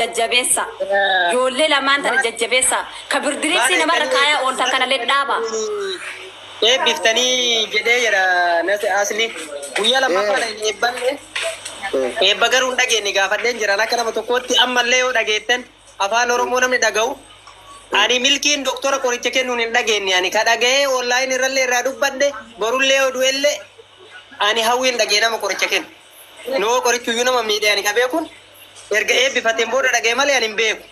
Jajjabeessa. Ijoollee lamaan tana jajjabeessa. Ka birdiriipsii namarra kaayaa ooltan kanallee dhaaba. Eebbiftanii jedhee jedha nasi asli. Guyyaa lammaffaa hin eebbanne. Eebba garuu hin dhageenye, gaafadheen jiran akka nama tokkootti. Ammallee yoo dhageettan, afaan Oromoo namni dhaga'u. Ani milkiin doktora qoricha kennuun hin dhageenye. Ani ka dhaga'ee online irrallee irraa dubbadhe, borullee yoo du'ellee ani hawwiin dhagee nama qoricha kennu. Noo qorichuyyuu nama miidhee ani ka beekun erga eebbifateen booda dhagee malee ani hin beeku.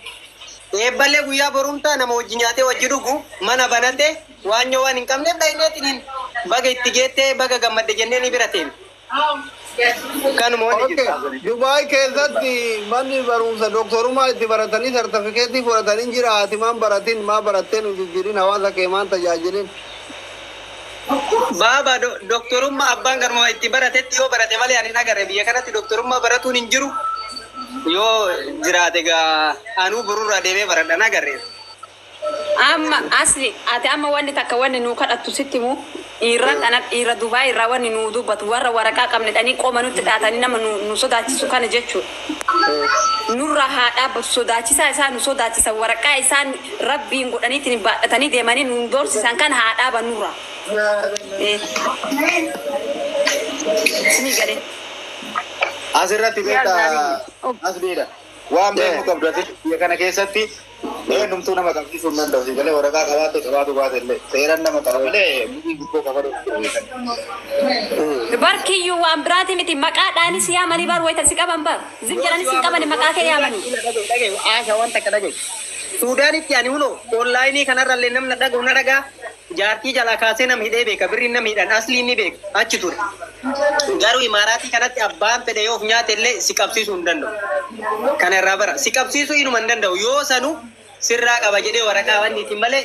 Eebballee guyyaa borumtaa nama wajji nyaatee wajji dhugu mana banate waanyoo waan hin qabneef dhayneetiin baga itti geettee baga gammadde jennee ni bira teeme. Kanuma wanni jiru. Dubaay keessatti manni barumsa doktorummaa itti baratanii sartifikeetii fudhatanii jira. Ati maan baratin, maa barattee nu jijjiirin, hawaasa kee maan tajaajilin? Baaba, doktorummaa abbaan garuma itti baratetti yoo barate malee ani hin agarre. Biyya kanatti doktorummaa baratuun hin jiru. Yoo jiraate gaa anuu borurraa deemee baradha, hin agarre. Amma asli ati amma wanni takka wanni nuu kadhattu sitti himu, dhiirra kana, dhiirra Dubaay irraa wanni nuu dubbatu, warra waraqaa qabne dhanii qoma nutti dhaatanii nama nu sodaachisu kana jechuudha. Nurra haa dhaabbatu sodaachisaa isaa. Nu sodaachisa waraqaa isaan rabbiin godhaniitiin baadhatanii deemanii nu doorsisan kana haa dhaaban nurra. Isinii galee. Asirratti beektaa, as beeda. Waan beekuu qabdu, ati biyya kana keessatti eenyumtuu nama qabsiisuu hin danda'u. Galee waraqaa qabaate qabaatu baate illee seeraan nama qaba malee miti gubboo qabatu. Barkiyyuu waan biraati miti, maqaadhaanis yaamanii bar wayita si qaban bar zim jedhanii si qabani, maqaa kee yaamanii. Aasha, waan takka dhagaye. Suudaanitti ani hunoo online kanarrallee namna dhaga'u na dhagaa. Jaartii jalaa kaasee nam hidhee beeka, birriin nam hidhan asliin ni beeka achi ture. Garuu imaaraatii kanatti abbaan fedhe yoo of nyaate illee si qabsiisuu hin danda'u. Kana irraa bara, si qabsiisuu inuma hin danda'u. Yoo sanu sirraa qaba jedhee waraqaa wanni ittiin malee,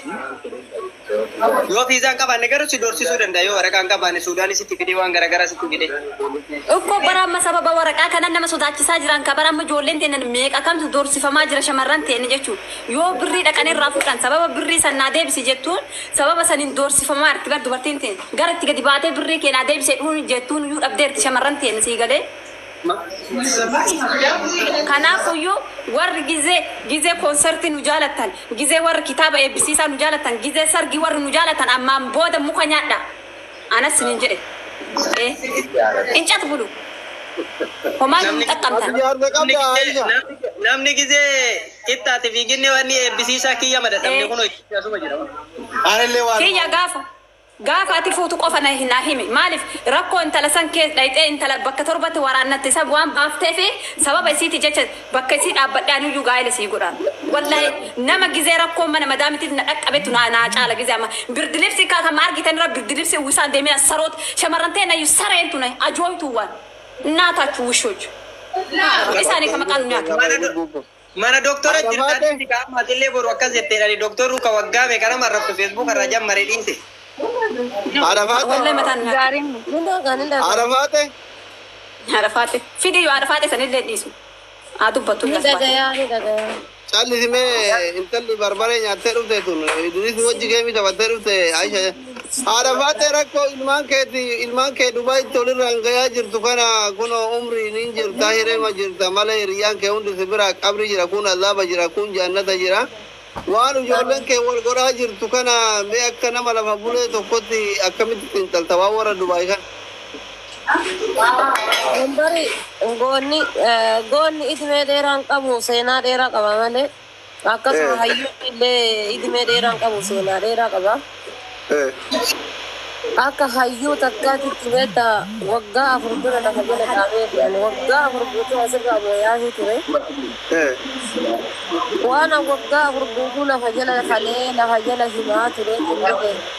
yoo fiizaan qabaanne garuu si doorsisuu danda'a. Yoo waraqaa hin qabaanne Suudaanis sitti fidee waan garaagaraa sitti fidee. Ukkoo bara amma sababa waraqaa kanan nama sodaachisaa jiran ka bara amma ijoolleen teenan meeqa kamtu doorsifamaa jira, shamarran teenne jechuudha. Yoo birrii dhaqanii irraa fuudhan, sababa birrii san naa deebisi jettuun, sababa saniin doorsifamaa jirti bar dubartiin teen. Gara itti gadi baatee birrii kee naa deebisee dhuun jettuun iyyuu dhabdeerti shamarran teenne, sii galee. Kanaafuyyuu warri gizee gizee koonsertii nu jaalattan, gizee warri kitaaba eebbisiisaa nu jaalattan, gizee sargii warri nu jaalattan, ammaan booda muka nyaadha. Anas sinin jedhe. እንጨት ብሉ. Homaa hin xaqqamtan. Jaarsa qabda, Aisha. Namni gizee qixxaate fiiginni wanni eebbisiisaa kiyya madadhamne kun asuma jira. Anillee waan Kiyya gaafa ati fuutu qofa na naa himi. Maaliif rakkoo intala san keessa dhayxee intala bakka torbatti waraannatte isa waan baaftee fi sababa isiiti jecha bakka isii dhaabbadhee anuyyuu gaa'ela sii godhaan. Wallahi nama gizee rakkoo mana madaamitiif na dhaqqabetu naa naa caala gizee amma. Birdilibsi kaa kama argitan irra birdilibsi uwwisaan deemina saroota shamarran ta'e nayyuu sareentu na ajooytu waan እናታችሁ ውሾች isaanii ka maqaan nyaatu. Mana doktora jirtaatti kaa'amaatillee boru akkas jetteedhani doktorru ka waggaa meeqa nama arrabsu Facebook irraa jammaree dhiise. Arafaate. Wallahi mataan nyaatu. Gaariin ni Arafaate. Arafaate fidi yoo arafaate sanillee dhiisu. Haa dubbattu ni las baate. dhagayaa, ni dhagayaa. Callisimee, intalli barbaree nyaattee dhufte tun Idris wajji geemii taphattee dhufte, Aisha. Arafaate, rakkoo ilmaan keeti, ilmaan kee Dubaayitti olirraan gayaa jirtu kana, kunoo umriin hin jirta, hireema jirta malee hiriyyaan kee hundi si bira qabri jira, kun azaaba jira, kun jannata jira. Waan ijoolleen kee wal godhaa jirtu kana mee akka nama lafa bulee tokkotti akkamitti xiinxalta waan warra Dubaay kana? Wambari goonni goonni idimee dheeraan qabu seenaa dheeraa qaba malee, akkasuma hayyuun illee idimee dheeraan qabu seenaa dheeraa qaba. Akka hayyuu takkaatitti beektaa, waggaa 4 dura lafa jala dhaabee ani waggaa 4 guutuu asirraa booyaafii ture. Waan an waggaa 4 guutuu lafa jala kalee lafa jala himaa ture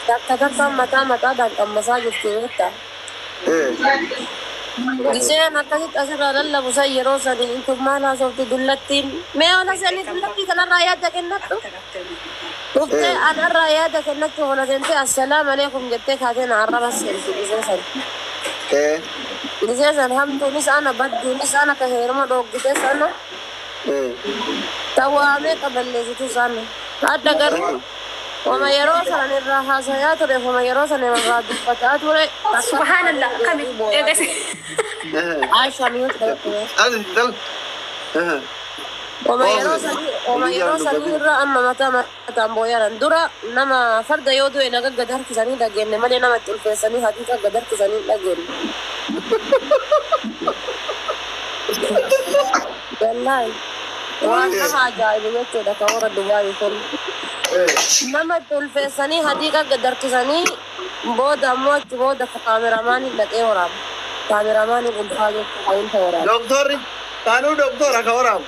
takka takkaan mataa mataadhaan qammasaa jirti beektaa. Giseen akkasitti asirraa lallabu san yeroo sadi intu maal haasofti dullattiin, mee ola sanii dullattii kanarraa yaada kennattu dhuftee anarraa yaada kennachuu ola seentee assalaamu alaikum jettee kaatee na arraba seenti gisee san. Gisee san hamtuunis ana, badduunis ana, ka heeruma dhooggites ana, tawaamee qaballeessitus ana. Adda garuu wama yeroo san irraa haasayaa ture, wama yeroo san irraa dubbataa ture. Subhanallah kami eegas. Aisha mute godhadhu. As dal. Oma yeroo sanii oma yeroo sanii irra amma mataa mataan booyaran dura nama farda yoo du'e naga gad harkisanii dhageenye malee nama itti ulfeessanii haqiiqa gad harkisanii hin dhageenye. Wallaahi waan nama ajaa'ibu jechuudha kan warra Dubaayii kun. Nama itti ulfeessanii haqiiqa gad harkisanii booda ammoo achi booda kaameramaaniin dhaqee waraaba. Kaameramaaniin ulfaa jechuudha wanta waraaba. Doktorri kaanuu doktora ka waraabu.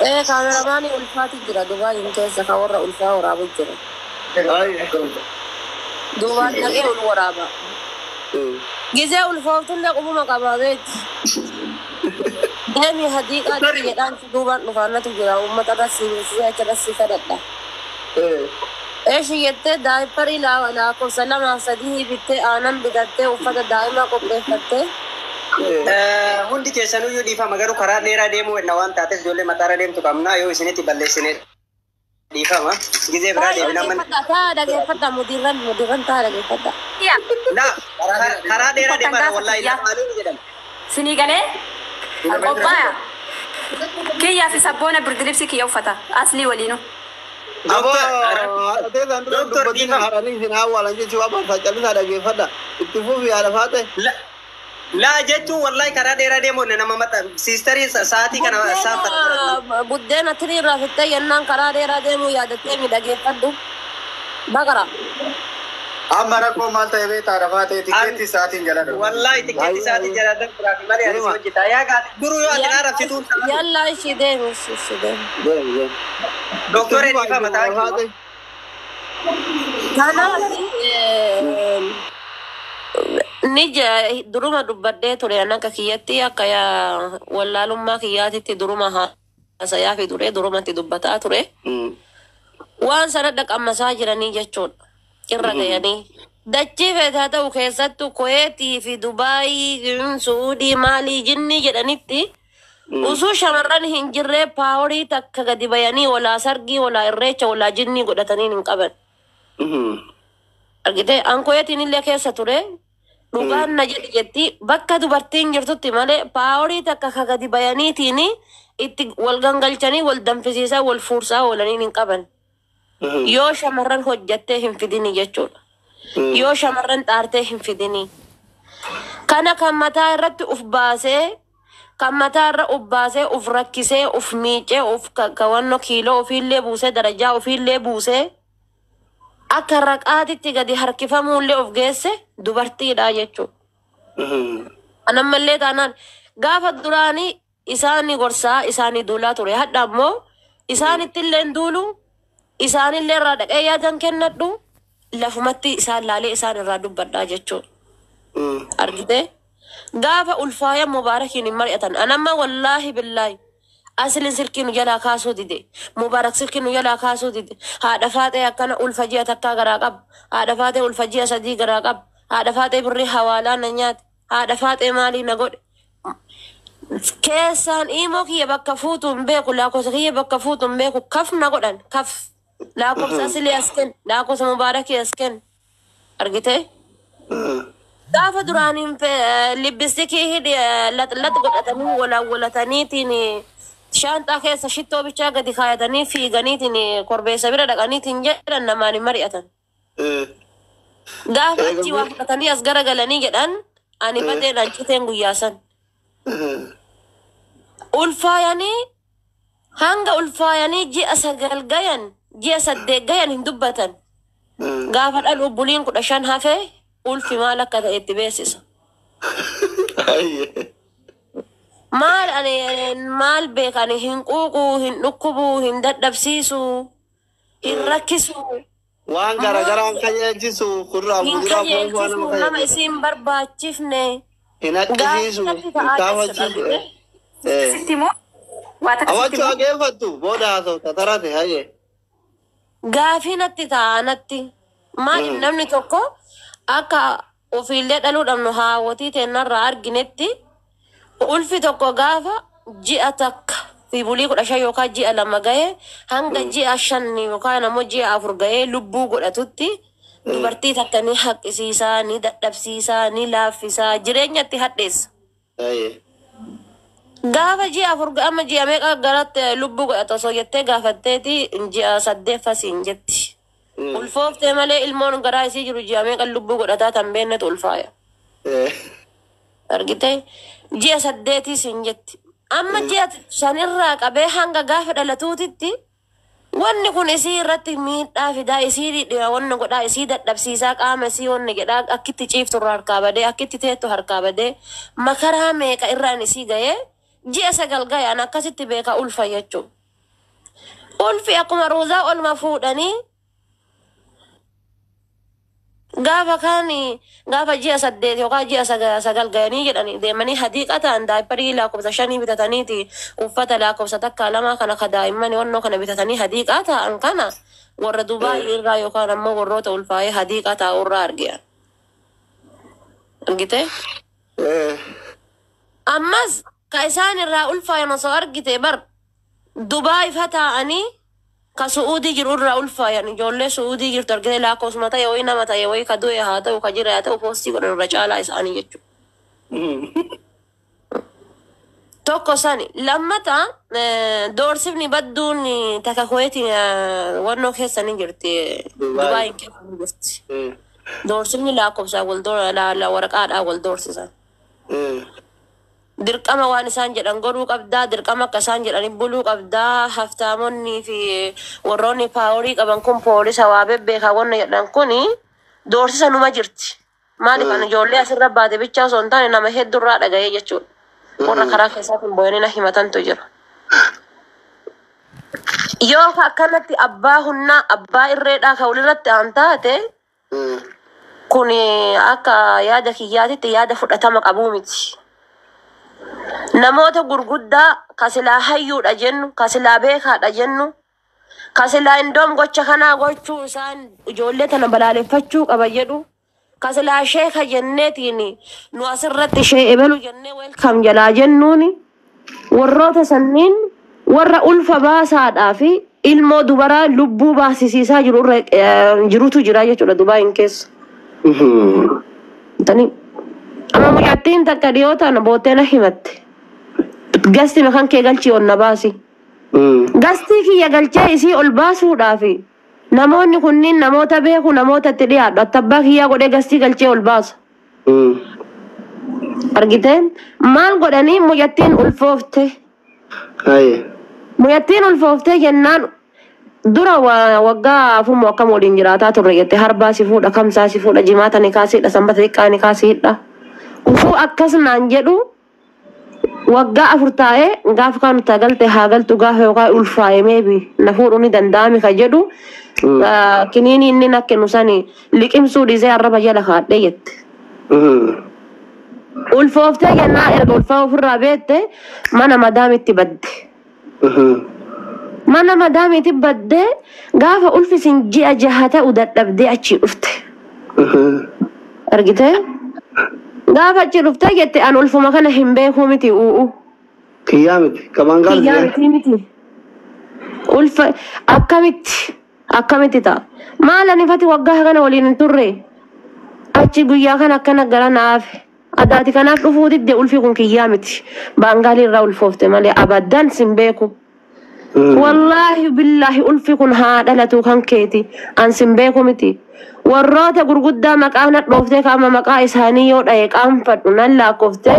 Ee kaameramaanii ulfaatu jira Dubaayin keessa kan warra ulfaa waraabu jira. Duubaan dhaqee ol waraaba. Gizee ulfooftullee qubuma qabaa beeti. Deemi hadiiqaatti jedhaan duubaan dhufaannatu jira uummata irra si beeksisee achirra si kadhadha. Eeshi jettee daayipparii lakkoofsa lamaaf sadii bittee aanan bitattee uffata daa'imaa qopheeffattee. Hundi keessanuyyuu dhiifama garuu karaa dheeraa deemuu hedna waan taateef ijoollee mataarra deemtu qabna yoo isinitti balleessine dhiifama. Gizee biraa deemina mana. Taa dhageeffadha mudirran mudirran taa dhageeffadha. La karaa dheeraa deemaa wallaahi lamaaniin jedhama. Sinii galee qophaa'aa. Kiyyaa fi sabboona birdilibsi kiyya uffata aslii waliinu. Aboo haadhatee isaan dura dubbatiin haadhanii isin awwaalan jechuun waan barsaa callisaa dhageeffadha. Itti fufi haadha faate. Laa jechuun wallaahi karaa dheeraa deemuun nama mata siistarii sa'aatii kana saafata. Buddeena tirii irraa fittee yennaan karaa dheeraa deemuu yaadattee midhageeffadhu. Baqara. Amma rakkoo maal ta'e beektaa haadha faatee tikeetti sa'aatiin jala darbu. Wallaahi tikeetti sa'aatiin jala darbu malee ani si hojjeta. Yaa gaati duruu yoo ati arabsituu. Yallaa ishii deemu ishii deemu. Deemi deemi. Doktoree dhiifama ta'a. Kanaaf ni duruma dubbadhee ture an akka kiyyatti akka wallaalummaa kiyyaatitti duruma haasayaa fi ture durumatti dubbataa ture. Waan sana dhaqammasaa jiranii jechuudha. Irra gayanii. Dachii feetaa ta'u keessattuu Kuweetii fi Dubaayii, Suudii, maalii jinni jedhanitti usuu shamarran hin jirree paaworii takka gadi bayanii walaa sargii, walaa irreecha, walaa jinnii godhatanii hin qaban. Argitee an Kuweetiin illee keessa ture. Dhugaan na jedhi jetti bakka dubartiin jirtutti malee paaworii takka ka gadi bayaniitiin itti wal gangalchanii wal danfisiisaa wal fuursaa oolanii hin qaban. Yoo shamarran hojjattee hin fidini jechuudha. Yoo shamarran xaartee hin fidini. Kana kan mataa irratti uf baasee kan mataa irra uf baasee uf rakkisee uf miicee uf kawannoo kiiloo ofiillee buusee darajaa ofiillee buusee akka raqaatitti gadi harkifamuullee of geesse dubartiidha jechuudha. Anammallee taanaan gaafa duraanii isaanii gorsaa isaanii duulaa ture. Hadha ammoo isaanittillee hin duulu isaanillee irraa dhaqee yaadan kennadhu lafumatti isaan laalee isaan irraa dubbadhaa jechuudha. Argitee gaafa ulfaaya mubaarakiin hin mari'atan. Anamma wallaahi billaahi aslin silkii nu jalaa kaasuu dide. Mubaarak silkii nu jalaa kaasuu dide. Haadha faaxee akkana ulfa ji'a takkaa garaa qaba. Haadha faaxee ulfa ji'a sadii garaa qaba. Haadha faaxee birrii hawaalaa na nyaate. Haadha faaxee maalii na godhe. Keessaan imoo kiyya bakka fuutu hin beeku lakkoofsa kiyya bakka fuutu hin beeku kaf na godhan kaf. Lakkoofsa asilii as kenn lakkoofsa mubaarakii as kenn. Argitee? Gaafa duraaniin libbistikii hidhi lax godhatanii walaawwalataniitiin shaanxaa keessa shittoo bichaa gadi kaayatanii fiiganiitiin korbeessa bira dhaqaniitiin jedhan namaan hin mari'atan. Gaafa achi waa fudhatanii as garagalanii jedhan ani badeen anciteen guyyaa san. Ulfaayanii hanga ulfaayanii ji'a 9 gayan ji'a 8 gayan hin dubbatan. Gaafa dhalu buliin 15 hafee ulfi maal akka ta'e itti beeksisa. Maal ani maal beeka ani hin quuquu hin dhukkubuu hin dadhabsiisu hin rakkisu. Waan garagaraan kajeelchisu kuduraa Hin muduraa foon waan kajeelchisu nama nama kajeelchisu. isiin barbaachifne. Hin Gaafa haqqisiisu natti hin ta'aa kaafachiisu. jechuudha. Sitti moo? Waa takka sitti Awwaachuu moo? hageeffattu booda haasofta tarate hayyee. Gaafii natti ta'a natti. Maaliif namni tokko akka ofiillee dhaluu dhabnu haawwatii teennarraa arginetti ulfi tokko gaafa ji'a takka fi bulii 15 yookaan ji'a 2 ga'ee hanga ji'a 5 yookaan ammoo ji'a 4 ga'ee lubbuu godhatutti dubartii takka ni haqqisiisaa, ni dadhabsiisaa, ni laaffisaa, jireenya itti hadheessa. Gaafa ji'a 4 amma ji'a meeqa garatti lubbuu godhata osoo jettee gaafatteeti ji'a 8 siin jetti. Ulfooftee malee ilmoon garaa isii jiru ji'a meeqa lubbuu godhataa tan beeknetu ulfaaya. Argitee ji'a 8 siin jetti. Amma ji'a sanirraa qabee hanga gaafa dhalatuutitti wanni kun isii irratti miidhaa fidaa isii dhidhiba wanni godhaa isii dadhabsiisaa qaama isii wanni jedhaa akkitti ciiftu irraa harkaa badee akkitti teettu harkaa badee makaraa meeqa irraan isii ga'ee ji'a 9 ga'e an akkasitti beeka ulfa jechuudha. Ulfi akkuma ruuzaa olma fuudhanii gaafa kaan gaafa ji'a 8 yookaan ji'a 9 ga'anii jedhanii deemanii hadiiqa ta'an daayipparii lakkoofsa 5 bitataniiti uffata lakkoofsa 1 2 kana ka daa'imman wannoo kana bitatanii hadiiqaa ta'an kana warra Dubaay irraa yookaan ammoo warroota ulfaa'ee hadiiqaa taa'u irraa argiyan. Argite? Ammas ka isaan irraa ulfaayan osoo argite bar Dubaay fa taa'anii ka Su'uudii jiru irraa ulfaayan ijoollee Su'uudii jirtu argite lakkoofsuma ta'e wayii nama ta'e wayii ka du'e haa ta'u ka jira haa ta'u poostii godhan irra caalaa isaanii jechuudha. Tokko sani lammata doorsifni badduun takka Kuweetii wannoo keessa ni jirti Dubaay keessa ni jirti. Doorsifni lakkoofsaan wal waraqaadhaan wal doorsisan. Dirqama waan isaan jedhan godhuu qabdaa dirqama akka isaan jedhanii buluu qabdaa haftaamonni fi warroonni paaworii qaban kun poolisa waa bebbeekaa wanna jedhan kuni doorsisa numa jirti. Maaliif ani ijoollee asirra baate bichaa osoo hin taane nama hedduurraa dhaga'ee jechuudha. Warra karaa keessaatiin boo'anii na himatantu jira. Yoo akkanatti abbaa humnaa abbaa irreedhaa kan walirratti aan taate kun akka yaada kiyyaatitti yaada fudhatama qabuu miti. Namoota gurguddaa ka silaa hayyuudha jennu, ka silaa beekaadha jennu, ka silaa indoom gocha kanaa gochuu isaan ijoollee tana balaaleffachuu qaba jedhu, ka silaa sheeka jenneetiin nu asirratti ishee ebelu jennee welcome jalaa jennuuni warroota sanniin warra ulfa baasaadhaa fi ilmoo dubaraa lubbuu baasisiisaa jiru irra jirutu jira jechuudha Dubaayin keessa. Tani amma mucattiin takka dhiyoo tana boottee na himatte. Gasti makan kee galchii ol na baasi. Gastii kiyya galchee isii ol baasuudhaafi namoonni kunniin namoota beeku namoota itti dhiyaadhu attabbaa kiyyaa godhee gastii galchee ol baasa. Argiteen maal godhanii mucattiin ulfoofte. Mucattiin ulfooftee jennaan dura waggaa afurmoo akkam waliin jiraataa turre jette harbaa si fuudha kamsaa si fuudha jimaata ni kaasiidha sanbata xiqqaa ni kaasiidha. Utuu akkas naan jedhu waggaa 4 taa'ee gaafa kaan nutti galte haa galtu gaafa yookaan ulfaa'e meebi na fuudhuu ni danda'ami ka jedhu kiniini inni na kennu sani liqimsuu dhiisee arraba jala kaadhee jette. Ulfooftee jennaan erga ulfaa ofirraa beekte mana madaamitti badde. Mana madaamitti baddee gaafa ulfisin ji'a 6 ta'u dadhabdee achii dhufte. Argitee? Gaafa achi dhuftee jette an ulfuma kana hin beekuu miti u'u. Kiyyaa miti. Kamaan Kiyyaa miti miti. Ulfa akkamitti akkamitti ta'a? Maal ani fati waggaa kana waliin hin turre? Achi guyyaa kana akkana gara naafe. Adaati kanaaf dhufuu didde ulfi kun kiyyaa miti. Baangaalii irraa ulfoofte malee abaddaan sin beeku. Wallaahi billaahi ulfi kun haa dhalatu kan keeti. An sin beeku miti. Warroota gurguddaa maqaa na dhooftee qaama maqaa isaanii yoo dha'e qaanfadhu nan lakkoftee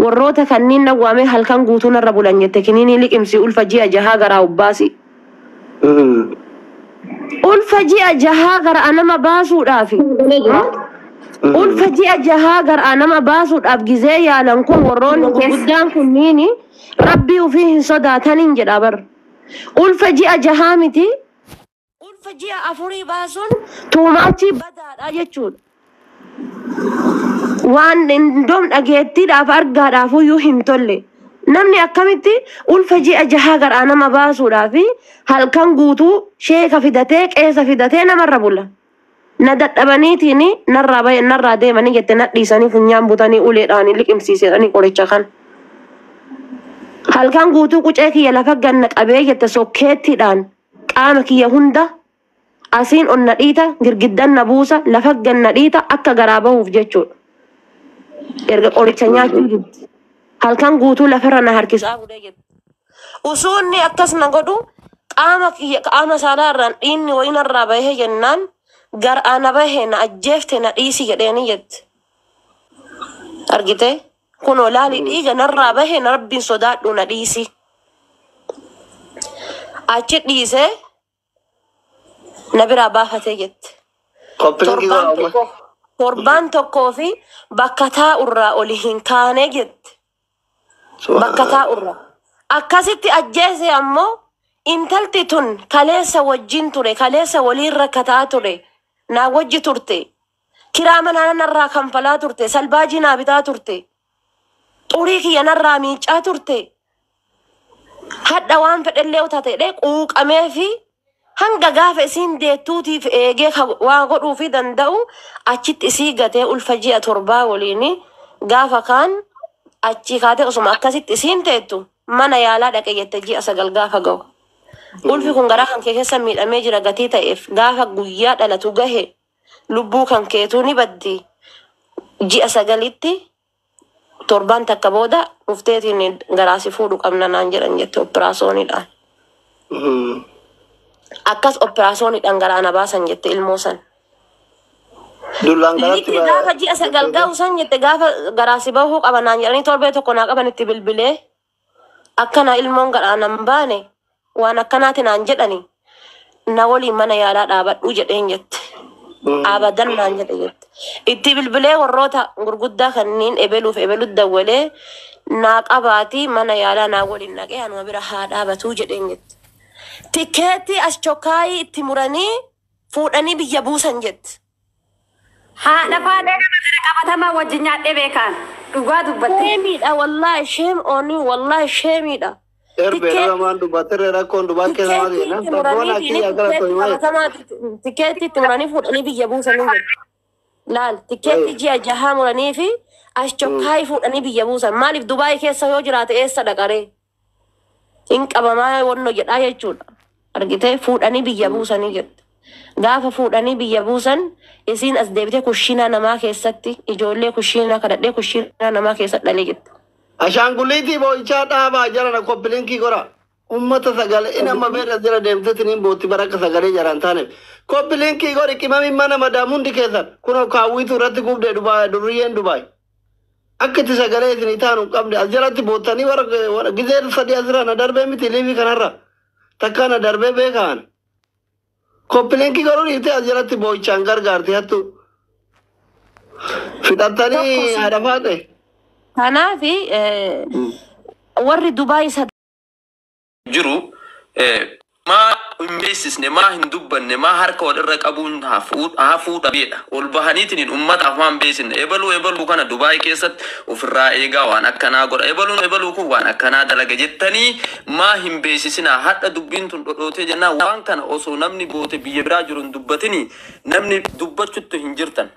warroota kanneen na waamee halkan guutuu narra bulan jette kiniinii liqimsi ulfa ji'a 6 garaa ubbaasi. Ulfa ji'a 6 garaa nama baasuudhaafi. Ulfa ji'a 6 garaa nama baasuudhaaf gizee yaalan kun warroonni gurguddaan kunniin rabbii ofii hin sodaataniin jedha bar. Ulfa ji'a 6 miti. Ulfa ji'a 4 baasuun tuumaachii badaadha jechuudha. Waan indoom dhageettiidhaaf argaadhaaf iyyuu hin tolle. Namni akkamitti ulfa ji'a 6 garaa nama baasuudhaaf halkan guutuu sheeka fidatee qeessa fidatee namarra bula. Na dadhabaniitiin narraa bahe narraa deemanii jette na dhiisanii funyaan butanii uleedhaan liqimsiisanii qoricha kan. Halkan guutuu qucee kiyya lafa ganna qabee jette sokkeettiidhaan qaama kiyya hunda asiin ol na dhiita girgiddan na buusa lafa ganna dhiita akka garaa bahuuf jechuudha. Erga qoricha nyaachuu didde. Halkan guutuu lafarra na harkisaa bulee jette. Osoo inni akkas na godhu qaama kiyya qaama saalaa irraan dhiinni wayii narraa bahee jennaan gar ana bahe na ajjeefte na dhiisi jedheeni jette. Argite? Kunoo laali dhiiga narraa bahe na rabbiin sodaadhu na dhiisi. Achi dhiisee na biraa baafatee jette. Koppilinkii Torbaan godha tokko torbaan tokkoo fi bakka taa'urraa oli hin kaane jette. Bakka taa'urraa. Akkasitti ajjeese ammoo intalti tun kaleessa wajjin ture kaleessa waliin rakkataa ture naa wajji turte kiraa manaa narraa kanfalaa turte salbaajii naa bitaa turte xurii kiyya narraa miicaa turte hadha waan fedhellee utateedhe quuqamee fi hanga gaafa isiin deettuutiif eegee waa godhuu fi danda'u achitti isii gatee ulfa ji'a 7 waliin gaafa kaan achii kaatee osuma akkasitti isiin teettu mana yaalaa dhaqe jette ji'a 9 gaafa ga'u. Ulfi kun garaa kan kee keessa miidhamee jira gatii ta'eef gaafa guyyaa dhalatu gahe lubbuu kan keetuu ni baddi. Ji'a 9tti torbaan takka booda dhufteetiin garaasi fuudhu qabna naan jedhan jette operaasyooniidhaan. Akkas operaasyooniidhaan garaa na baasan jette ilmoo san. Dullaan garatti Liqii gaafa ji'a 9 ga'u san jette gaafa garaasi bahuu qaba naan jedhanii torbee tokko naa qaban itti bilbilee akkana ilmoon garaa nan baane waan akkanaati naan jedhani na waliin mana yaalaa dhaabadhuu jedheen jette. Abadan naan jedhe jette. Itti bilbilee warroota gurguddaa kanneen ebeluuf ebelutti dawwalee naa qabaatii mana yaalaa naa waliin naqee anuma bira haa dhaabatuu jedheen jette. Tikeetii as chokaayii itti muranii fuudhanii biyya buusan jette. Haadha faadhee nama gara qabatamaa wajjin nyaadhee beekaan dhugaa dubbatte. Sheemiidha wallaahi sheem oonii wallaahi sheemiidha. Erbee lamaan dubbatirree rakkoon dubaat keessa maal Tikeetii jenna? itti Rakkoon muranii akii akkana tikeetii tole maal? qabatamaa tikeetii itti muranii fuudhanii biyya buusanii jette. Laal tikeetii ji'a 6 muranii fi as chokkaayii fuudhanii biyya buusan. Maaliif Dubaay keessa yoo jiraate eessa dhaqaree? Hin qabamaa wannoo jedhaa jechuudha. Argitee fuudhanii biyya buusanii jette. Gaafa fuudhanii biyya buusan isiin as deebitee kushiinaa namaa keessatti ijoollee kushiinaa kadhadhee kushiinaa namaa keessatti dhalee jette. Ashaanguliitii boo'ichaa dhaabaa jarana koppilinkii gora. Uummata sagalee inni amma beela jira deemteetiin bootti bara akka sagalee jaraan taaneef. Koppilinkii gori qimamiin mana madaam hundi keessan kunoo kaawwitu irratti gubdee Dubaay durriyyeen Dubaay. Akka itti sagalee isinii taanu hin qabne as jalatti boottanii warra gizee sadii asirraa na darbee miti liivii kanarra takkaa na darbee beekaan. Koppilinkii garuu dhiiftee as jalatti boo'ichaan gargaarti hattu. Fixattanii haadha faate. Kanaaf warri Dubaay isa jiru maa hin beeksisne maa hin dubbanne maa harka walirra qabuun hafuu dhabeedha. Ol bahaniitiin uummataaf maan beeksisne ebaluu ebaluu kana Dubaay keessatti ofirraa eegaa waan akkanaa godha ebaluun ebaluu kun waan akkanaa dalaga jettanii maa hin beeksisinaa hadha dubbiin tun dhodhootee jennaan waan kana osoo namni boote biyya biraa jiru hin dubbatini namni dubbachutti hin jirtan.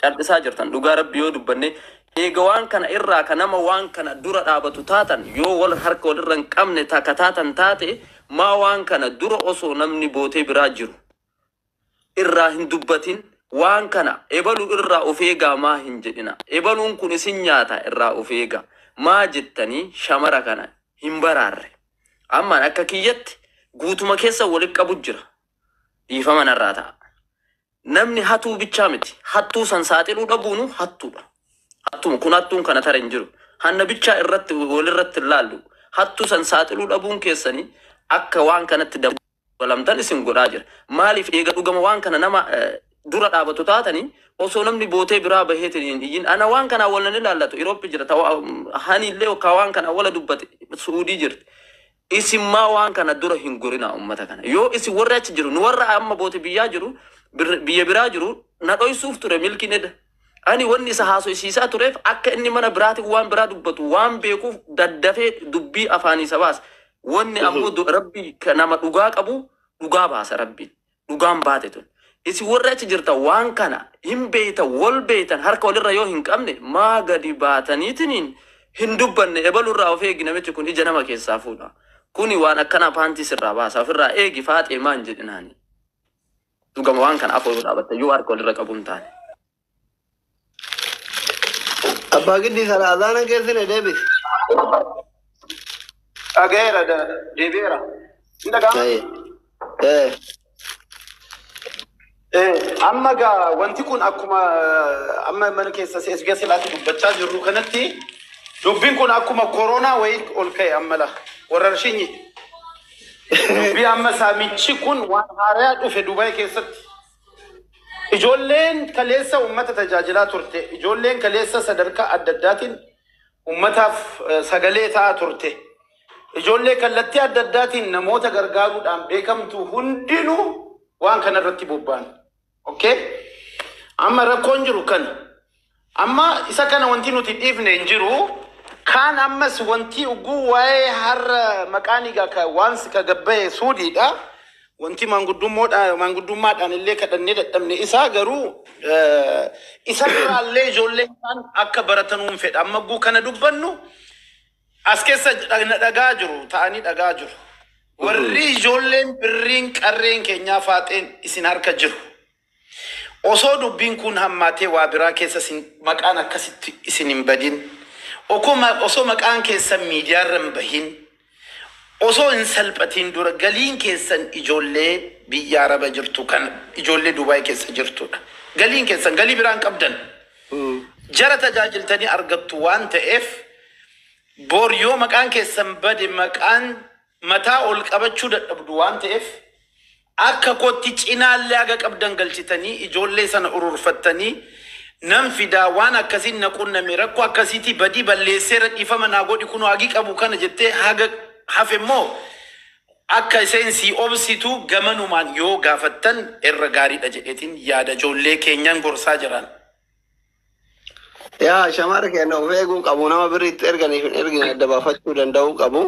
Cal'isaa jirtan dhugaa rabbi yoo dubbanne eega waan kana irraa ka nama waan kana dura dhaabatu taatan yoo wal harka walirra hin qabne takka taatan taate maa waan kana dura osoo namni bootee biraa jiru irraa hin dubbatin waan kana ebaluu irraa of eegaa maa hin jedhina ebaluun kun isin nyaata irraa of eegaa maa jettanii shamara kana hin baraarre ammaan akka kiyyatti guutuma keessa walitti qabu jira dhiifama narraa ta'a. Namni hatuu bichaa miti. Hattuu san saaxiluu dhabuunu hattuudha. Hattuma kun hattuun kana tara hin jiru. Hanna bichaa irratti walirratti hin laallu. Hattuu san saaxiluu dhabuun keessanii akka waan kanatti dabalamtan isin godhaa jira. Maaliif eega dhugama waan kana nama dura dhaabatu taatanii osoo namni bootee biraa baheetiin hin iyyin ana waan kanaa wal nan ilaallatu Iroopi jira hani illee ka waan kana wala dubbate Suudii jirti. Isin maa waan kana dura hin gorinaa uummata kana. Yoo isin warri achi jiru nu warra amma boote biyyaa jiru biyya biraa jiru na dhoysuuf ture milkiin eda. Ani wanni isa haasofsiisaa tureef akka inni mana biraatiin waan biraa dubbatu waan beekuuf daddafee dubbii afaanii isa baasa. Wanni ammoo rabbi nama dhugaa qabu dhugaa baasa rabbiin. Dhugaan baate tun. Isin warri achi jirtan waan kana hin beeytan wal beeytan harka walirra yoo hin qabne maa gadi baataniitiniin hin dubbanne ebalurraa of eegi namichi kun ija nama keessaa fuudha. Kuni waan akkanaa paantii sirraa baasa ofirraa eegi faaxee maan jedhinaani. Dhugama waan kana afoo yoo dhaabatte yoo harka walirra qabu hin taane. Abbaa giddii sana azaana keessine deebisi. Dhagayeera deebi'eera. Hin dhaga'ama? Eh. Amma gaa wanti kun akkuma amma mana keessa CSG silaatti dubbachaa jirru kanatti dubbiin kun akkuma koronaa wayii ol ka'e amma la warrarshinyi. Dubbii amma saamichi kun waan haaraa dhufe Dubaay keessatti. Ijoolleen kaleessa uummata tajaajilaa turte. Ijoolleen kaleessa sadarkaa adda addaatiin uummataaf sagalee ta'aa turte. Ijoollee kallattii adda addaatiin namoota gargaaruudhaan beekamtu hundinuu waan kana irratti bobba'an. Okay? Amma rakkoon jiru kana. Amma isa kana wanti nuti dhiifne hin jiru. Kaan ammas wanti ugguu waa'ee har'a maqaan egaa ka waan ka gabbaye suudiidha. Wanti maanguddummaadhaan illee kadhannee dadhabne isaa garuu isa biraallee ijoolleen isaan akka baratanuun fedha. Amma guu kana dubbannu as keessa dhagaa jiru ta'anii dhagaa jiru. Warri ijoolleen birriin qarreen keenyaa faaxeen isin harka jiru. Osoo dubbiin kun hammaatee waa biraa keessa isin maqaan akkasitti isin hin badin. Osoo maqaan keessan miidiyaarra hin bahin. Osoo hin salphatiin dura galiin keessan ijoollee biyya Araba jirtu kan ijoollee Dubaay keessa jirtudha. Galiin keessan galii biraan qabdan. Jara tajaajiltanii argattu waan ta'eef bor yoo maqaan keessan bade maqaan mataa ol qabachuu dadhabdu waan ta'eef akka kootti cinaallee haga qabdan galchitanii ijoollee sana ururfattanii nan fidaa waan akkasiin na qunname rakkoo akkasiitii badii balleesseera dhiifama naa godhi kunoo hagi qabu kana jettee haga hafe immoo akka isheen si obsitu gamanumaan yoo gaafattan irra gaariidha jedheetiin yaada ijoollee keenyan gorsaa jiran. Yaa shamara keenya of eeguu qabu nama birriitti erganiif hin ergine adda baafachuu danda'uu qabu.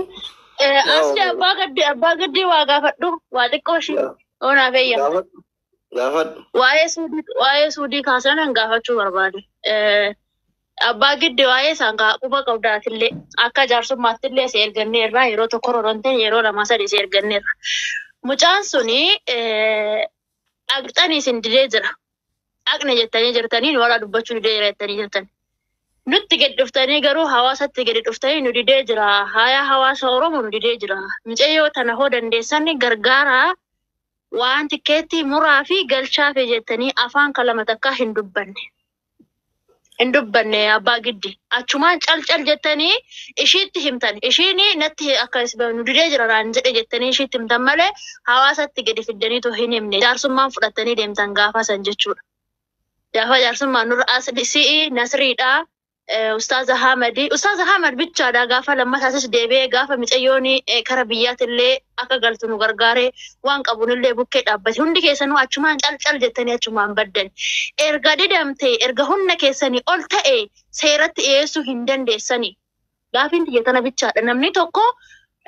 Asli abbaa gaddii waa gaafadhu waa xiqqoo ishii oonaaf eeyya. Gaafadhu. Gaafadhu. Waa'ee suudii kaasanan gaafachuu barbaade. Abbaa giddi waa'ee isaan quba qabdaatillee akka jaarsummaattillee si erganneerra yeroo tokko roronteen yeroo lama sadi si erganneerra. Mucaan suni dhaqxanii isin didee jira. Dhaqne jettanii jirtanii nu warra dubbachuu didee jira jettanii jirtan. Nutti gadi dhuftanii garuu hawaasatti gadi dhuftanii nu didee jira. Haaya hawaasa Oromoo nu didee jira. Mucayyoo tana hoo dandeessan gargaaraa waan tikkeetti muraa fi galchaa fi jettanii afaan kalama takkaa hin dubbanne. Hin dubbanne abbaa giddi. Achumaan cal cal jettanii ishiitti himtan. Ishiin natti akka nu didee jira naan jedhe jettanii ishiitti himtan malee hawaasatti gadi fiddaniitu hin himne. Jaarsummaan fudhattanii deemtan gaafa san jechuudha. Gaafa jaarsummaan nurra as si'i Nasriidhaa. Ustaaza Ahmadi. Ustaaza Ahmad bichaadha gaafa lammataasis deebi'ee gaafa micayyoon kara biyyaatillee akka galtu nu gargaaree waan qabunillee bukkee dhaabbate. Hundi keessanuu achumaan cal cal jettanii achumaan baddan. Erga didamte erga humna keessanii ol ta'e seeratti dhiyeessuu hin dandeessani. Gaafiin xiyya tana bichaadha. Namni tokko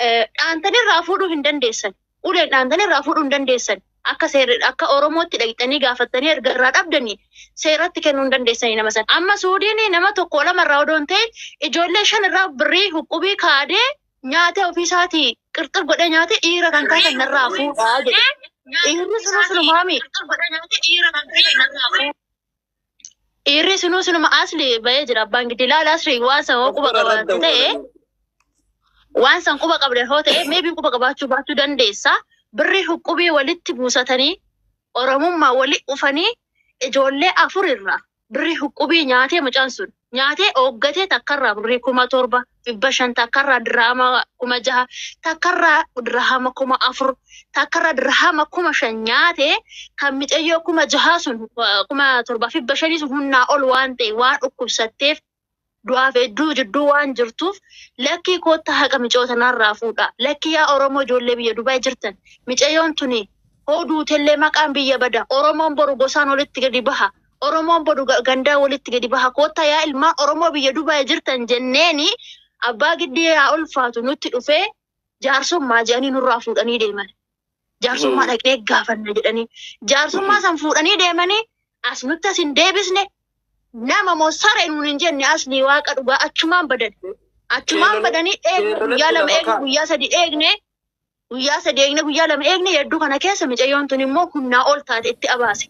dhaantanirraa fuudhuu hin dandeessan. Uleen dhaantanirraa fuudhuu hin dandeessan. Akka seerri akka Oromootti dhaqxanii gaafattanii erga irraa dhabdanii seeratti kennuu hin dandeessanii nama sana. Amma Suudiin nama tokko lama irraa odoo hin ta'in ijoollee shan irraa birrii huqubii kaadee nyaata ofiisaatii qirxir godhee nyaate dhiira kan kaatan narraa fuudhaa jedhe. Dhiirri sunuu sunumaami. Dhiirri sunuu sunuma asli bahee jira abbaan giddi ilaala asli waan san hoo quba qabaatu ta'e waan san quba qabdan hoo ta'e meebii quba qabaachuu baachuu dandeessa. Birrii huqubii walitti buusatanii Oromummaa wali dhufanii ijoollee afur irraa birrii huqubii nyaatee mucaan sun nyaatee ooggatee takkarraa birrii 7,500, takkarraa dirhama 6,000, takkarraa dirhama 4,000, takkarraa dirhama 5,000 nyaatee kan micayyoo 6,000 sun 7,500 sun humnaa ol waan ta'e waan dhukkubsatteef du'aaf hedduu jidduu waan jirtuuf lakkii koottaa haqa micoo tanarraa fuudha. Lakkii yaa Oromoo ijoollee biyya Dubaay jirtan micayyoon tuni hoo duutellee maqaan biyya bada. Oromoon boru gosaan walitti gadi baha. Oromoon boru gandaa walitti gadi baha. Koottaa yaa ilmaan Oromoo biyya Dubaay jirtan jenneeni abbaa giddii yaa ulfaatu nutti dhufee jaarsummaa jedhanii nurraa fuudhanii deeman. Jaarsummaa dhaqnee gaafanna jedhanii. Jaarsummaa san fuudhanii deemanii as nutti as hin deebisne nama moo saree nuun hin jenne asni waaqa dhugaa achumaan badan. Achumaan badanii eegne guyyaa 2 eegne guyyaa 3 eegne guyyaa 3 eegne guyyaa 2 eegne hedduu kana keessa micayyoon tun immoo humnaa ol taate itti abaase.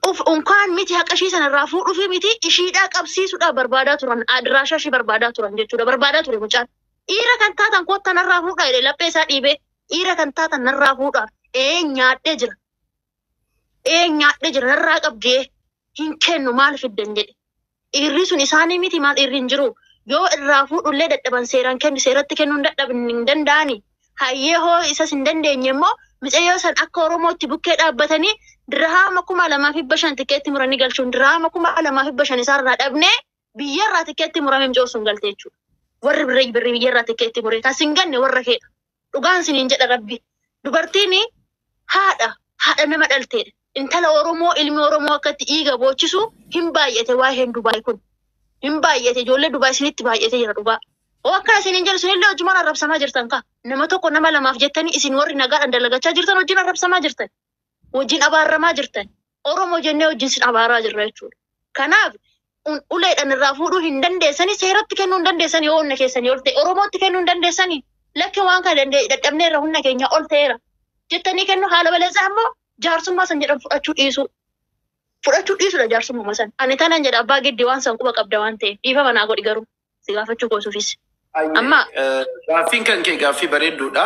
Uf unkaan miti haqa ishii sanarraa fuudhuufi miti ishiidhaa qabsiisuudhaaf barbaadaa turan, adiraashaa ishii barbaadaa turan jechuudha. Barbaadaa ture mucaan. Dhiira kan taatan kottaa narraa fuudhaa jedhe laphee isaa dhiibee, dhiira kan taatan narraa fuudhaa. Ee, nyaadhee jira. Ee, nyaadhee jira, narraa qabdee hin kennu, maal fiddan jedhe. Dhiirri sun isaanii miti, maal dhiirri hin jiru. Yoo irraa fuudhullee dadhaban, seeraan kennu, seeratti kennuu hin dadhaban, hin danda'ani. Hayyee, hoo isas hin dandeenye immoo mucayyoo san akka Oromootti bukkee dhaabbatanii dirhaama 2500 tikeetti muranii galchuun, dirhaama 2500 isaarraa dhabnee biyyarraa tikeetti muramee mucayyoo sun galte jechuudha. Warri birrii birrii biyyarraa tikeetti muree kan sin ganne warra keedha. Dhugaan siniin jedha Rabbi. Dubartiin haadha haadha nama dhalteedha. Intala Oromoo, ilmi Oromoo akkatti dhiiga boochisu hin baay'ate waa'een Dubaay kun. Hin baay'ate, ijoollee Dubaay isinitti baay'ate jira dhugaa. Oo, akkana isiniin jedhu, isinillee hojjumaan arrabsamaa jirtan ka. Nama tokko nama lamaaf jettanii isin warri nagaadhaan dalagachaa jirtan wajjin arrabsamaa jirtan. Wajjin abaaramaa jirtan. Oromoo jennee wajjin sin abaaraa jirra jechuudha. Kanaaf uleedhaan irraa fuudhuu hin dandeessanii, seeratti kennuu hin dandeessanii, yoo humna keessanii ol ta'e Oromootti kennuu hin dandeessanii, lakki waan kana dadhabneerra, humna keenya ol ta'eera jettanii kennu. Haala baleessaa immoo jaarsummaa san jedhan fudhachuu dhiisuu. Fudhachuu dhiisuudha jaarsummaa san. Ani tanan jedha, abbaa giddi, waan san quba qabda waan ta'eef dhiifama naa godhi, garuu si gaafachuu koosuufis. Amma Gaaffiin kan kee gaaffii bareedduudha.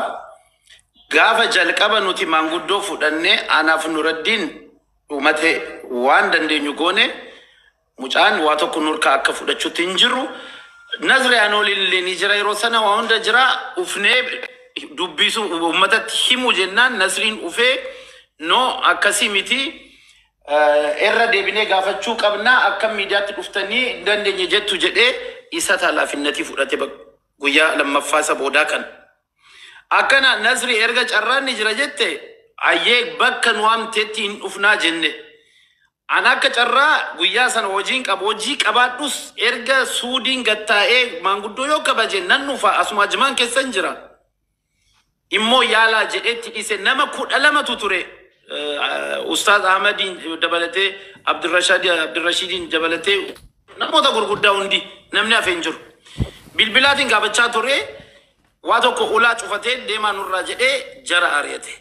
Gaafa jalqaba nuti maanguddoo fudhannee, anaaf Nuraddiin dhumate, waan dandeenyu goone, mucaan waa tokko nurkaa akka fudhachuutti hin jiru. Nazriyaan olillee ni jira, yeroo sana waa hunda jira, ufnee dubbisuu uummatatti himu jennaan Nasriin ufee, no, akkasii miti. Irra deebinee gaafachuu qabnaa, akka miidiyaatti dhuftanii hin dandeenye jettu jedhee isa talaafinnatii fudhate guyyaa lammaffaa isa boodaa kan. Akkana Nasri erga carraan ni jira jette, ayyee, bakka nu waamteetti hin dhufnaa jenne. An akka carraa guyyaa sana hojiin qaba, hojii qabaadhus erga Suudiin gattaa'ee maanguddoo yoo kabaje nan dhufa, asuma jimaan keessan jira. Immoo yaalaa jedheetti dhiise, nama 12tu ture. Ustaaz Ahmadiin dabalatee, Abdirashidiin dabalatee, namoota gurguddaa hundi, namni hafe hin jiru. Bilbilaatiin gaafachaa ture, waa tokko ulaa cufatee deemaa nurraa jedhee jara ari'ate.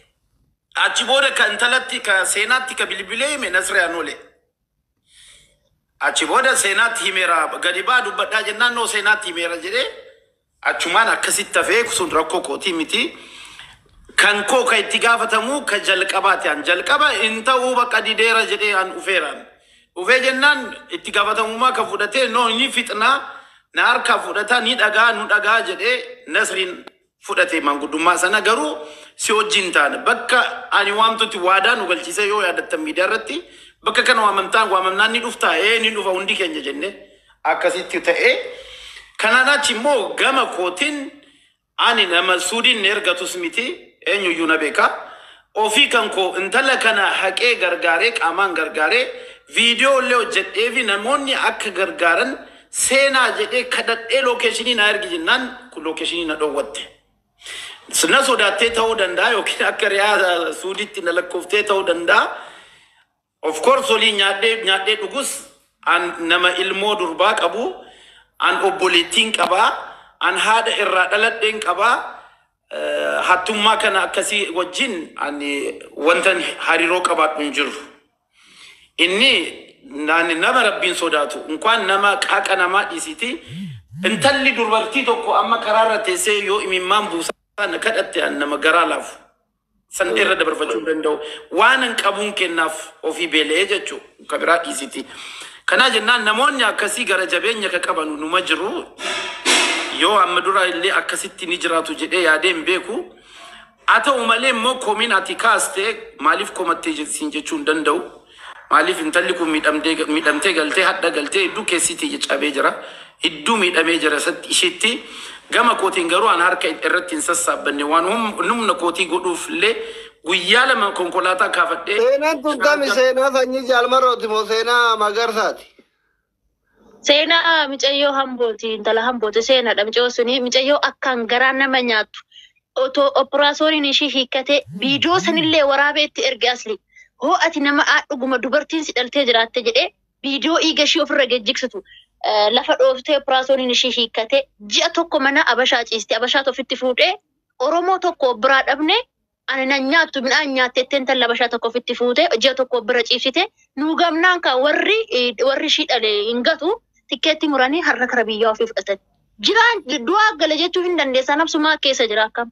Achi booda ka intalatti ka seenaatti ka bilbilee hime Nasriyaan oole. Achi booda seenaatti himeera, gadi baa dubbadhaa jennaan, noo, seenaatti himeera jedhee achumaan akkasitti hafee, sun rakkoo kootii miti. Kan koo ka itti gaafatamu ka jalqabaati, an jalqaba hin ta'uu bakka dideera jedhee an dhufeeraan. Dhufee jennaan itti gaafatamummaa ka fudhatee, noo, ni fixnaa, na harkaa fudhataa, ni dhagaa nu dhagaa jedhee Nasriin fudhate maanguddummaa sana, garuu si wajjin taane bakka ani waamtutti waadaa nu galchiisee, yoo yaadattan miidiyaa irratti, bakka kana waamamtaan waamamnaan ni dhuftaa, ee, ni dhufa hundi keenya jenne, akkasitti ta'ee. Kanaan achi immoo gama kootiin ani nama Suudiin na ergatus miti, eenyuyyuu na beeka. Ofii kan koo intala kana haqee gargaaree, qaamaan gargaaree, viidiyoo illee hojjedhee fi namoonni akka gargaaran seenaa jedhee kadhadhee, location na ergi jennaan location na dhoowwatte. Na sodaattee ta'uu danda'a yookiin akka riyaa Suuditti na lakkooftee ta'uu danda'a. Of course olii nyaadhee nyaadhee dhugus, an nama ilmoo durbaa qabu, an obboleettiin qabaa, an haadha irraa dhaladheen qabaa. Hattummaa kana akkasii wajjin ani wantan hariiroo qabaadhu hin jiru. Inni nama Rabbiin sodaatu, inkwaan nama qaaqa namaa dhiisiti. Intalli dubartii tokko amma karaarra teessee yoo imimmaan buusaa na kadhatte, an nama garaa laafu. San irra dabarfachuu hin danda'u. Waan hin qabuun kennaaf, ofii beela'ee jechuu ka biraa dhiisiti. Kanaa jennaan namoonni akkasii gara jabeenya ka qabanu numa jiru. Yoo amma dura illee akkasitti ni jiraatu jedhee yaadee hin beeku. Haa ta'u malee immoo komiin ati kaaste, maaliif komattee siin jechuu hin danda'u. Maaliif intalli kun miidhamtee galtee, hadha galtee hedduu keessatti cabee jira. Hedduu miidhamee jira isheetti. Gama kootiin garuu an harka irratti hin sassaabbanne, waan humna kootii godhuuf illee guyyaa 2 konkolaataa kaafadhee. Seenaan tun kami? Seenaa sanyii Jaalmarrooti moo seenaa Magarsaati? Seenaa mucayyoo Hambooti, intala Hambooti seenaadha. Mucayyoo suni mucayyoo akkaan garaa nama nyaattu. Otoo operaasyooniin ishii hiikkatee viidiyoo sanillee waraabee itti erge asli. Hoo ati nama dhuguma dubartiin si dhaltee jiraatte jedhee viidiyoo dhiiga ishii ofirra geejjigsitu. Lafa dhooftee operaasyooniin ishii hiikkatee ji'a 1 mana Abashaa ciiste. Abashaatu ofitti fuudhee, Oromoo tokko biraa dhabne. Ani nan nyaattu midhaan nyaatteetti intala bashaa tokko ofitti fuute ji'a tokko bira ciibsite nuu gamnaan kan warri warri ishii dhale hin gatu tikkeetti muranii har'a kara biyyaa ofii fudhatan. Jiraan du'aa gala jechuu hin dandeessan nabsumaa keessa jira akkam.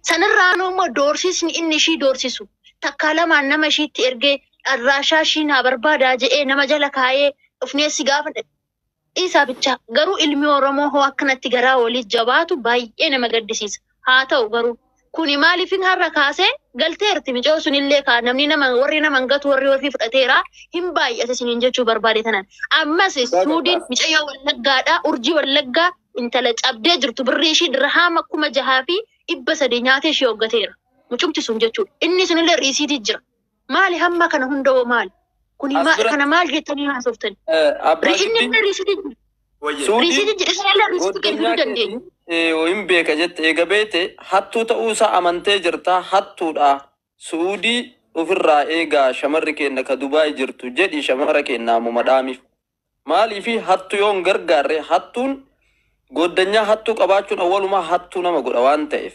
Sanirraa immoo doorsisni inni ishii doorsisu takkaa lamaan nama ishiitti ergee dharraashaa ishii naa barbaadaa jedhee nama jala kaayee dhufneessi gaafa dhiisaa bichaa garuu ilmi Oromoo hoo akkanatti garaa walii jabaatu baay'ee nama gaddisiisa. Haa ta'u garuu kuni maaliifin har'a kaasee galteerti micoo sunillee kaa namni nama warri nama hin gatu warri ofii fudhateera hin baay'ate isiniin jechuu barbaade tanan. Ammas Suudiin micayyoo Wallaggaadha urjii Wallaggaa intala cabdee jirtu birrii ishii dirhaama 6,300 nyaatee ishee hoggateera. Mucumti sun jechuudha. Inni sunillee riisiitii jira. Maali hamma kana hunda'oo maali? Kuni kana maal jettanii haasoftani? Inni illee riisiitii jira. Riisiitii jira. Isinillee riisiitii kennuu dandeenya. Hin beeka jette eega beete hattuu ta'uusaa amantee jirta hattuudha. Suudii ofirraa eegaa shamarri keenya ka Dubaay jirtu jedhi shamara keenya ammuma dhaamiif. Maaliifi hattu yoo hin gargaarre hattuun goddanyaa hattuu qabaachuun awwalumaa hattuu nama godha waan ta'eef.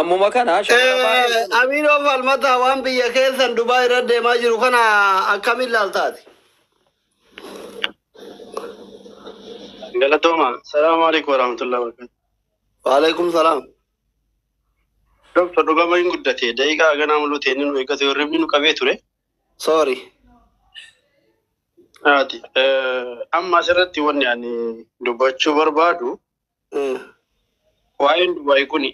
Ammuma kana shamara baay'ee. Aminoo Falmataa waan biyya keessan Dubaay irra deemaa jiru kana akkamiin ilaaltaati? Galatooma. Salaamu alaikum warahmatullahi wabarakatuh. Waalaikum salaam. Doktor dhugama hin guddate daqiiqaa ganaa mul'u ta'e nu eeggate hirribni nu qabee ture. Sorry. Haati amma asirratti wanni ani dubbachuu barbaadu waa'een Dubaay kuni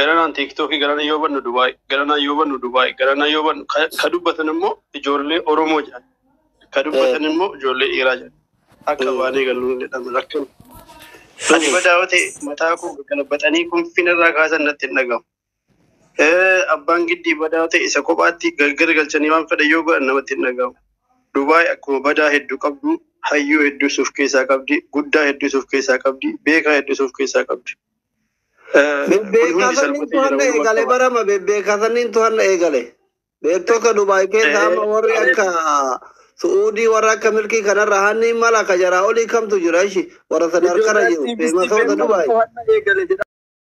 garanaan tiiktookii garanaan yoo bannu Dubaay garanaan yoo bannu Dubaay garanaan yoo bannu ka dubbatan immoo ijoollee Oromoo jedhan ka dubbatan immoo ijoollee dhiiraa jedhan. Akka baanee galuun jedhama rakkina. Ani badaa yoo ta'e mataa koo galabatanii kunfina irraa kaasan natti hin dhagahu. Abbaan giddii badaa yoo ta'e isa kophaatti gargar galchanii waan fedhan yoo godhan namatti hin dhagahu. Dubaay akkuma badaa hedduu qabdu, hayyuu hedduu suuf keessaa qabdi, guddaa hedduu suuf keessaa qabdi, beekaa hedduu suuf keessaa qabdi. Bebbeekaa sanniin to'anna eegale barama bebbeekaa sanniin to'anna eegale. Beektota Dubaay keessa amma warri akka Suudii warra akka milkii kanarra hanni mala ka jaraa olii kamtu jira ishi warra sadarkara jiru. Feemasoota Dubaay.